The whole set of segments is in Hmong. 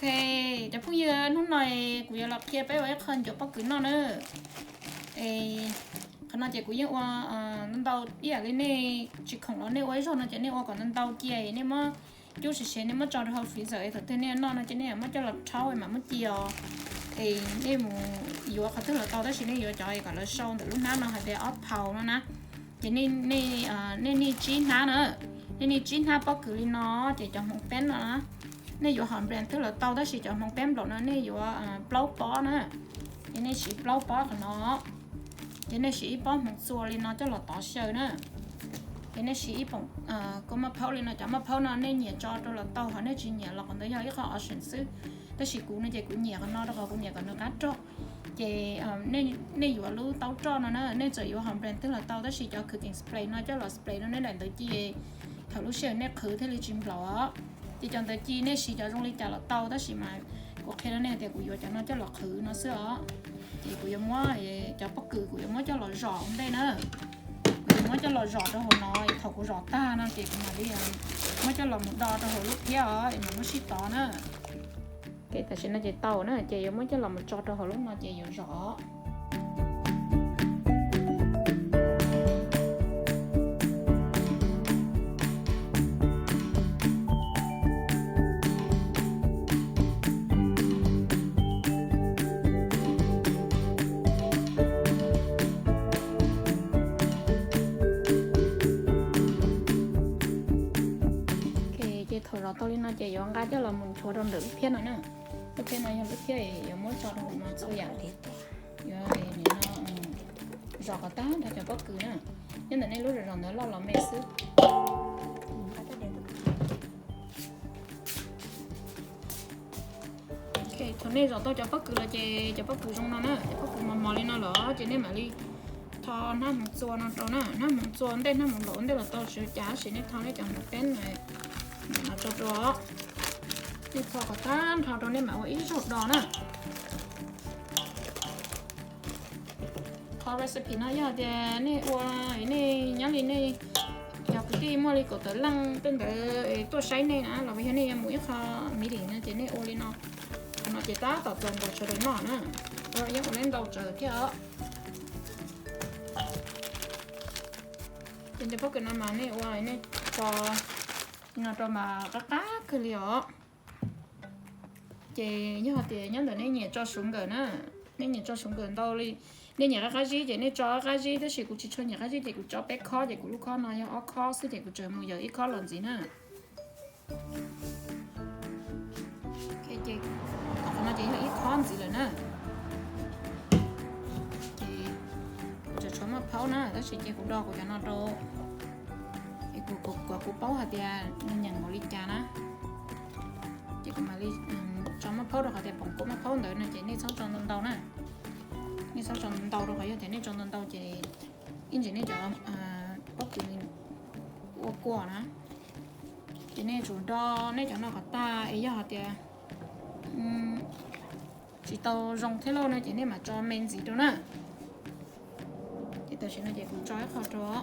Ok, cov phooj ywg, hnub no kuv yuav los qhia peb ua ib qho ncuav pob kws noj na. Qhov no ces kuv yeej ua ntau ib yam li nej tsis khoom los nej ua ib zaug no ces nej ua kom ntau ntau cia, nej muab cub siv siv, nej muab tso rau hauv freezer es thaum twg nej noj no ces nej muab coj los rhaub mam muab cia os. Es nej mus yuav qhov twg los tau tab sis nej yuav cov kom lawv sau ntawm lub hnab no hais tias ob phaus no na. Ces nej nej tsib hnab na, nej nej tsib hnab pob kws li no ces cov hmoov peb no na, nej yuav hom brand twg los tau tab sis cov hmoov peb nplaum no nej yuav plaub pob na. Ces nej siv plaub pob qhov no, ces nej siv ib pob hmoov txua li no coj los tov xyaw na. Ces nej siv ib poom kua maj phaub li no, cov maj phaub no nej nyiam tso rau los tau, ho nej tsis nyiam los qhov ntawd yog ib qho option xwb. Tab sis kuv no ces kuv nyiam qhov no rau qhov kuv nyiam kom nws qab rog. Ces nej yuav lub taub roj no na, nej txawm yuav hom brand twg los tau tab sis cov khwv teem spray no coj los spray rau nej daim ntawv ci, thaum lub sij hawm nej qhwv thiaj li tsis nplaum os. Ces cov ntawv ci nej siv cov zoo li cas los tau tab sis mas kuv qhia rau nej tias kuv yuav cov no coj los qhwv no xwb os. Ces kuv yuav muab cov pob kws kuv yuav muab coj los zom ua ntej na. Kuv yuav muab coj los zom rau hauv no, thaum kuv zom tag no ces kuv mam li muab coj los mus do rau hauv lub phiab os es mam muab sib tov na. Tam sim no ces tau na, ces yuav muab coj los mus tso rau hauv lub no ces yuav zom. Ces thaum zom tau li no ces yuav nqa coj los mus nchuav rau ntawm lub phiab no na. Lub phiab no yog lub phiab yuav muab tso rau hauv no txhua yam. Yuav zom kom tag nrho cov pob kws na. Nyob ntawm nej lub zom zom ntawd loj los me xwb. Thaum nej zom tau cov pob kws los ces cov pob kws zoo no na, cov pob kws mos mos li no lawm ces nej mam li tho hnab hmoov txua no rau na. Hnab hmoov txua ntej hnab hmoov nplaum ua ntej los tau tsis ua cas, tab sis nej tho nej cov hmoov peb no tso rau. Nej tho kom tag nrho rau nej mam ua ib zaug do na. Qhov recipe no yog tias nej ua, nej nyob li nej cov kwv tij muaj li kaum tawm leej tej ntawd tuaj saib nej na los yog nej yuav mus ib qho meeting no ces nej ua li no. Qhov no ces tab tom txaus nkaus sawv daws noj na, yeej ua ntau tsawg thiab os. Ces cov pob kws no mas nej ua nej tso no rau mas qab qab kawg li os. Ces yog tias nyob ntawm nej nyiam tso sugar na, nej nyiam tso sugar ntau li, nej nyiam qab qab zib ces nej tso qab qab zib, tab sis kuv tsis tshua nyiam qab zib ces kuv tso peb khob, ces kuv lub khob no yog ob khob xwb ces kuv tseem mus yawm ib khob los ntxiv na. Qhov no ces yog ib khob ntxiv lawm na. Ces kuv tseem tshuav maj phaub na, tab sis ces kuv do kuv cov no rau, es kuv kom kuv paub hais tias nws nyeem npaum li cas na. Ces kuv mam li tso maj phaub rau qhov tias poom kua maj phaub ntawd no ces nej txhob tso ntau ntau na. Nej txhob tso ntau ntau rau qhov yog tias nej tso ntau ntau ces ib ntsis nej cov pob kws ua kua na. Ces nej tsum do nej cov no kom tag es yog hais tias tsis tau zoo thiab lauj no ces nej mam tso me ntxiv rau na. Ces tam sim no ces kuv tso ib qho rau.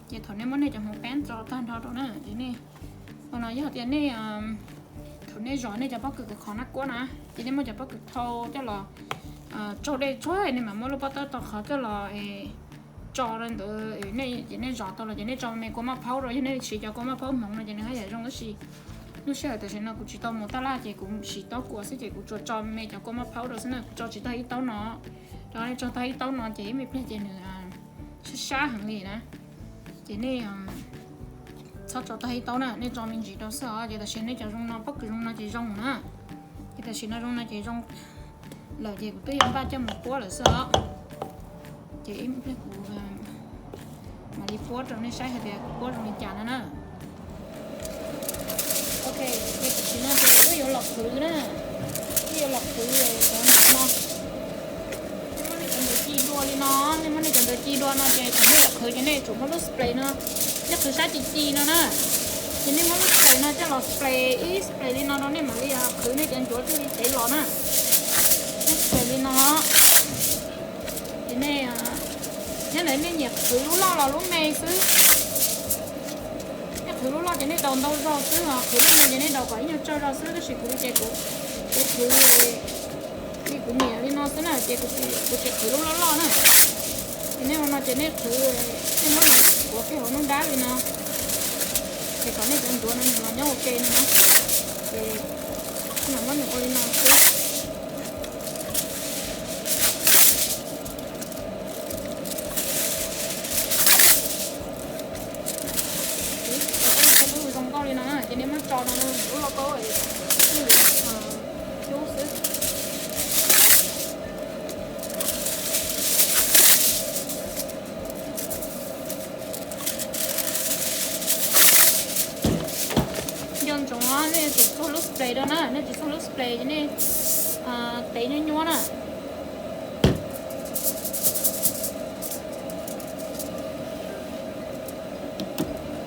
Ces thaum nej muab nej cov hmoov peb tso tag nrho rau na, ces nej, no yog tias nej, thaum nej zom nej cov pob kws khov khov nab kuab na, ces nej muab cov pob kws thau coj los tsaug dej tsuag nej mam muab lub pob tawb tau qhov coj los tso rau ntawd. Nej ces nej zom tau los ces nej tso me kua maj phaub rau, yog nej siv cov kua maj phaub hmoov no ces nws haj yam zoo, tab sis lub sij hawm tam sim no kuv tsis tau mus taj laj ces kuv siv taub kua xwb ces kuv tsuas tso me cov kua maj phaub rau xwb na, kuv tso tsis tag ib taub no. Rau nej tso tag ib taub no ces ib me pliag ces nws sab sab heev li na. Ces nej txhob tso tag ib taub na, nej tso me ntsis rau xwb os. Ces tam sim nej cov zoo no, pob kws zoo no ces zoo na. Ces tam sim no zoo no ces zoo lawm ces kuv twb yuav npaj coj mus puab lawm xwb os. Ces ib pliag kuv mam li puab rau nej saib hais tias kuv puab zoo li cas no na. Ok, ces tam sim no ces kuv twb yuav los qhwv na. Twb yuav los qhwv cov no. Nej muab nej cov ntawv ci dua li no, nej Ci dua no ces thaum nej yuav qhwv ces nej tsum muab lub spray no, nej qhwv sab ci ci no na, ces nej muab lub spray no coj los spray ib spray li no rau nej mam li qhwv nej cov ncuav thiaj li tev los na. Nej spray li no, ces nej, nyob ntawd nej nyiam qhwv lub loj los lub me xwb. Nej qhwv lub loj ces nej daus ntau zog xwb, qhwv lub me ces nej daus kom ib nyuag tsawg zog xwb, tab sis kuv li ces kuv, kuv qhwv li kuv nyiam li no xwb na, ces kuv tsis qhwv lub loj loj na. Ces nej ua no ces nej qhwv, nej muab nws tuav kiag hauv nruab nrab li no, ces kom nej cov ncuav no nws los nyob ua ke no na. Ces muab nws ua li no xwb. Zoo nkauj li no ces nej muab tso rau lub lauj kaub cub xwb. Nco ntsoov nej tsum txuag lub spray rau na, nej tsis txuag lub spray ces nej tev nyuab nyuab na.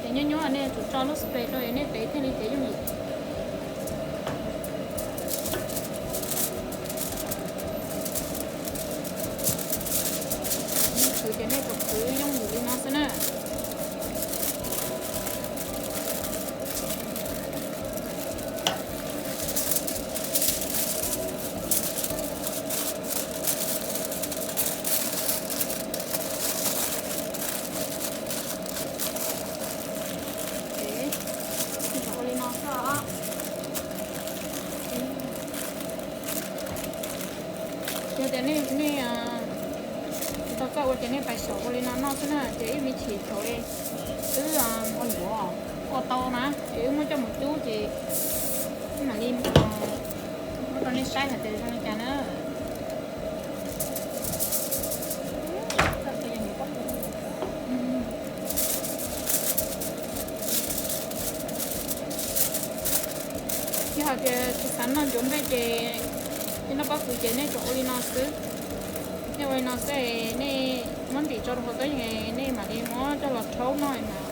Tev nyuab nyuab nej tsum tso lub spray rau nej tev thiaj li tev yooj yim. Qhwv ces nej tsum qhwv yooj yim li no xwb na. Ua li no xwb os. Yog tias nej tsis tau txawj ua ces nej pais xyaum ua li no noj xwb na, ces ib me chim thaum wb ua yuav ua tau na ces wb muab coj mus cub ces mam li muab rau nej saib hais tias zoo li cas na. Yog hais tias tsis xav noj ncuav nplej ces nej noj pob kws ces nej tsum ua li no xwb. Nej ua li no xwb, nej muab ntim tso rau hauv tawb yees, nej mam li muab coj los rhaub noj mas.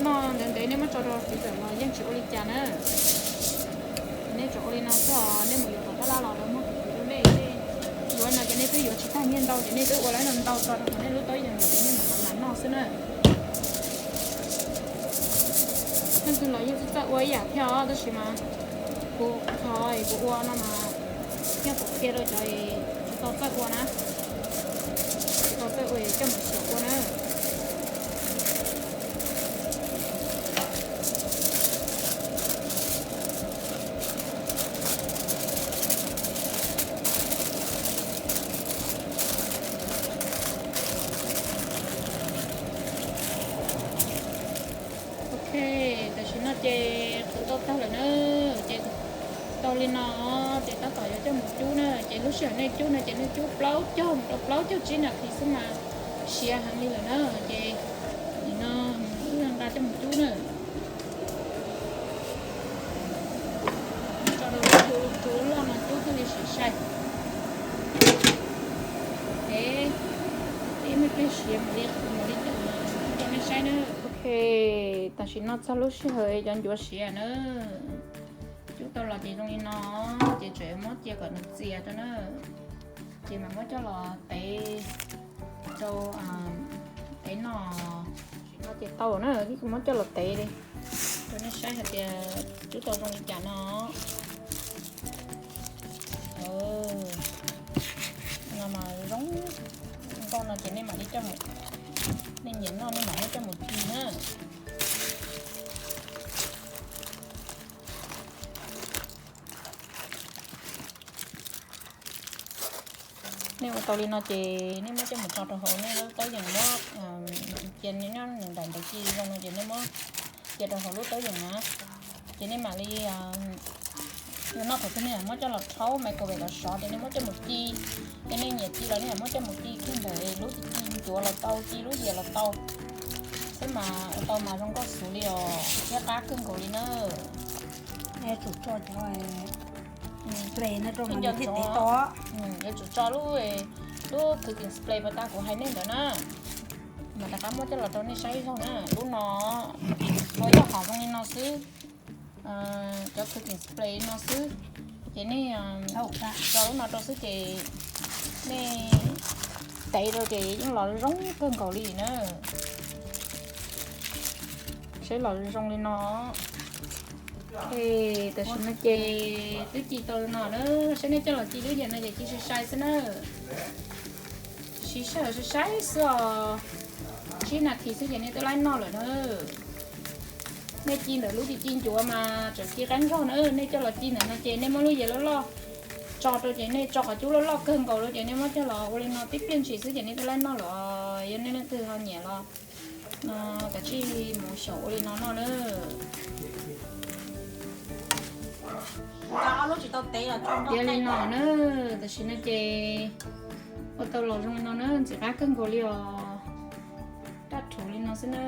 Noj ntev ntev nej muab tso rau freezer los yeej tsis ua li cas na. Nej tsum ua li no xwb os, nej mus yuav tom tab laj los lawv muab kws rau nej, nej yuav no ces nej twb yuav tsis tag nyiaj ntau ces nej twb ua lawv no ntau tso rau hauv nej lub tawb yees lawm ces nej mam mam noj xwb na. Leej twg los yeej txawj txawj ua ib yam thiab os, tab sis mas kuv qhov kuv ua no mas nyob kuv qhia rau cov tsis tau txawj ua na, tsis tau txawj ua coj mus xyaum ua na. Ok, tam sim no ces qhwv tau tag lawm na, ces tau li no ces tab tom yuav coj mus cub na, ces lub sij hawm nej cub no ces nej cub plaub caug mus rau plaub caug tsib nas this xwb mas siav heev li lawm na, ces nim no wb nqa coj mus cub na. Tso rau lub lub loj no cub thiaj li siav sai. Es ib me pliag siav mam li qhwv mam li coj los rau nej saib na. Ok, tam sim no txog lub sij hawm cov ncuav siav na. Cub tau los ces zoo li no, ces tseem muab cia kom nws txias rau na, ces mam muab coj los tev rau tev noj. Tam sim no ces tau na, muab coj los tev li rau nej saib hais tias cub tau zoo li cas no. No mas zoo nkauj no ces nej mam li coj mus, nej nyiam noj nej mam muab coj mus ci na. Nej ua tau li no ces nej muab coj mus tso rau hauv nej lub tawb yees, muab cia nws nyob nws daim ntawd ci zoo no ces nej muab cia rau hauv lub tawb yees na. Ces nej mam li, yog noj thaum twg nej muab coj los rhaub microwave los sov ces nej muab coj mus ci. Yog nej nyiam ci los nej muab coj mus ci kiag ntawm lub ci ci ncuav los tau, ci lub yias los tau. Xwb mas ua tau mas zoo nkauj xwb li os, thiab qab kawg nkaus li na. Yuav tsum tso cov play no rau mas nws thiaj tev to. Yuav tsum tso lub Lub cooking spray pas tas kuv hais nej ntawd na, mas rov qab muab coj los rau nej saib ib zaug na. Lub no, ua yog hom zoo li no xwb, cov cooking spray no xwb, ces nej tso lub no rau xwb ces nej tev rau ces yeej los zoo kawg nkaus li na. Saib los zoo li no. Tam sim no ces twb ci tau li no na, saib nej coj los ci lub yam no ces ci sai sai xwb na. Siv sij hawm sai sai xwb os, tsib nas this xwb ces nej twb laib noj lawm na. Nej ci ntawm lub ci ci ncuav mas tseem ci qab nrog na, nej coj los ci ntawm no ces nej muab lub yias loj loj tso rau ces nej tso qhov cub loj loj kawg nkaus rau ces nej muab coj los ua li no tib pliag ntshis xwb ces nej twb laib noj lawm. Yog nej leej twg ho nyiam los no kav tsij mus xyaum ua li no noj na. Tiav li no na, tam sim no ces ua tau los zoo li no na, ntxim qab kawg nkaus li os. Raj rhuv li no xwb na.